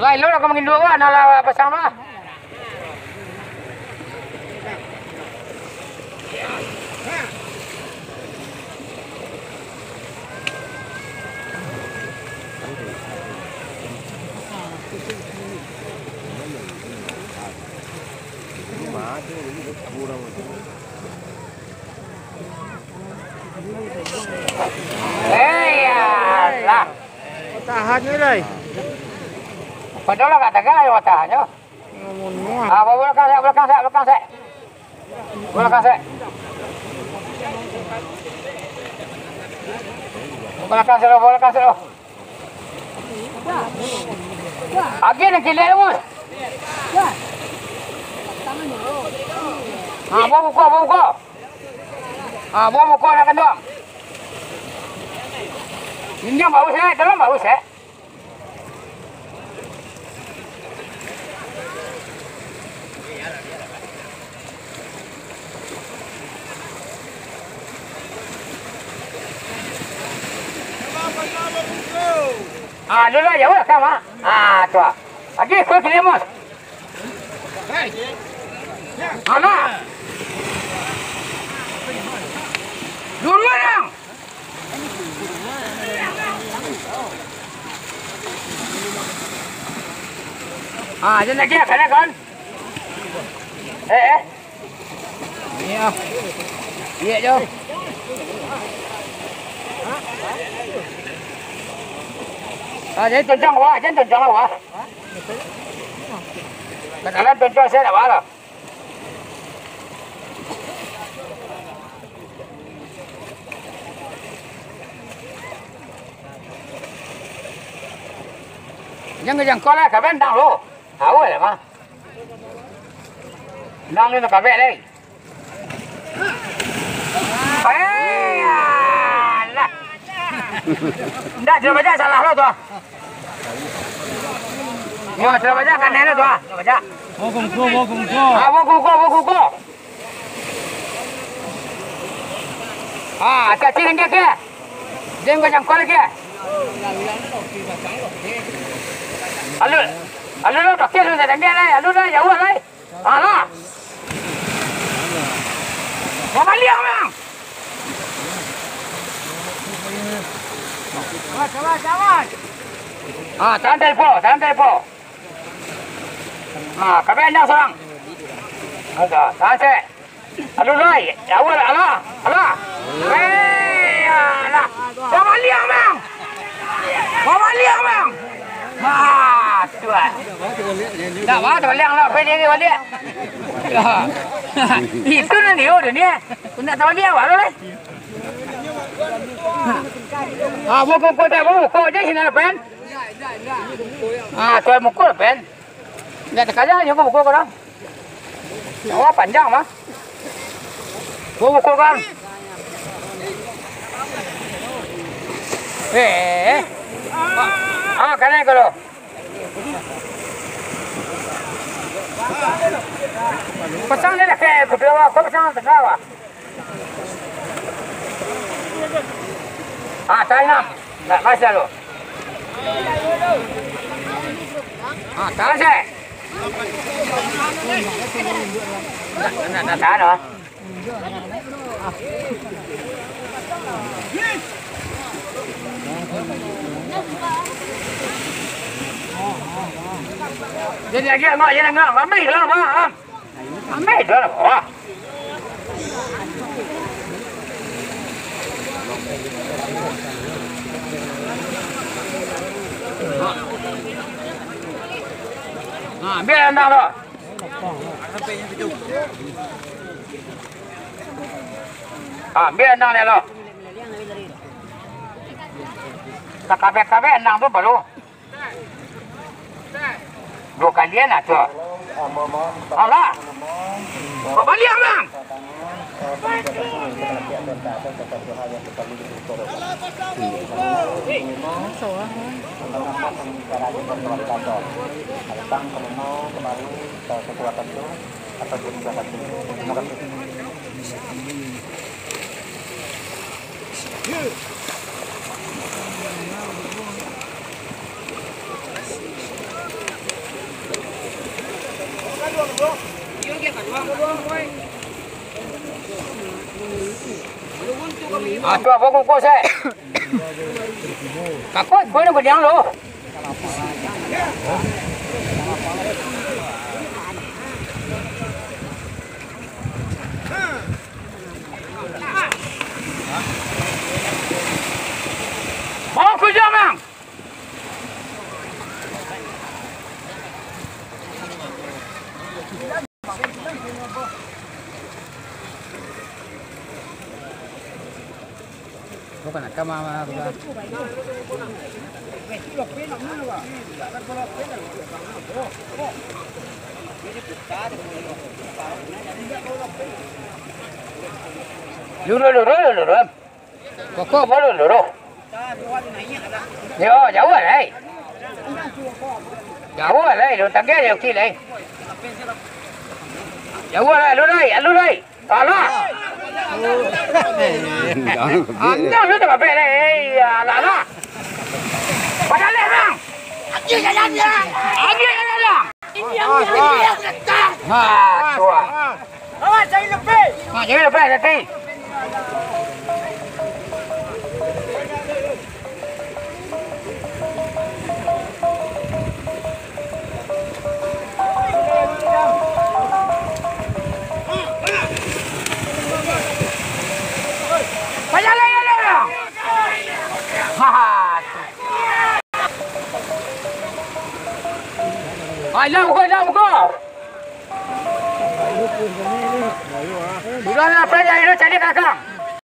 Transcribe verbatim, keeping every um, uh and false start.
Lah, ilo lah ka mangindua, wah, nah lah pasang lah. Eh, iyalah. Tahan ni, Rai. Padahal agak tagak yo tahan yo. Ngomong muah. Ah, bawa belakang sek, belakang sek, belakang sek. Belakang sek. Belakang sek, belakang sek. Agiah nan kilek tu, Mus. Ah, bawa buka, bawa buka. Ah, bawa buka nak kanduang. Minyak bagus, eh. Dalam bagus, eh. Ah, lu lah, jauh lah, sama. Ah, tu ah. Lagi, kau kena, Mus. Alah. Dulu, yang. Ah, jan lagi, kan, kan? Eh, eh. Iya. Iya, Jo. Ah, jadi toncang, wah, jan toncang lah, wah. Kadang-kadang toncang saya tak apa lah. Jan jangkau lah, kabek ndang lo. Tahu lah mah. Ndang ni nak kabek lai. Eh, alah. Ndak, sudah baca salah lo tu ah. Yo, sudah baca kan lo tu ah. Sudah baca. Bawa kungko, bawa kungko. Ah, bawa kungko, bawa kungko. Ah, hati-hati dengan dia, ke? Dia enggak jangkau lagi, eh? Alun, alun lo, kaki alun tak tembak lai, alun lah, jauah lai. Alah. Babaliak, Bang. Awas, awas, awas. Ah, santai po, santai po. Ah, kami andang sorang. Ada, santai. Aduh, Roy. Awal, alah, alah. Hei, alah. Babaliak, Bang. Babaliak, Bang. Ah, tuan. Tak apa, terbalik lah. Apa dia ni balik? Itu nanti, oh, dia ni. Kau nak terbalik awak tu, eh? Ah, buku kau tak buku, kau je sini, Pen. Ah, tuan mukul, Pen. Indak takajak nyo ka buko ko dah. Nyawa panjang mah. Ko buko kan. Eh. Ah, kanai kalau. Pasang ni dah ke, kedua ko pasang tengah lah. Ah, tahan lah. Nak kasih lo. Ah, tahan sih. Nak, nak, nak tahan lah. Jadi lagi, Mak, jangan nak ramai lah, Mak. Ambil dah lah, wah. Ha, ambil andang tu. Ha, ambil andang dia tu. Takabek-kabek andang tu baru. Duo kali lah tu. Alah. Babaliak, Bang. Ah, tu apo kuku se? Kakak, kau nak badiang lo. Mau kerja, Mang? Bukan, kama, kama. Lurus, lurus, lurus. Koko baru lurus. Yo, jauah lai. Jauah lai, lu tangga yo, oke lai. Jauah lai, lu lai, lu lai. Alah. Anda lu tak apa lai. Alah, alah. Padahal, Bang. Ambil jalan, ya. Ambil jalan, ya. Ha, tuan. Awas, jangan lebih. Ha, jangan lebih nanti. Payah lah, ya, ya. Ha, ha. Ayo, buka, ayo, buka. Sudah lah, apa yang lu cari, kakak?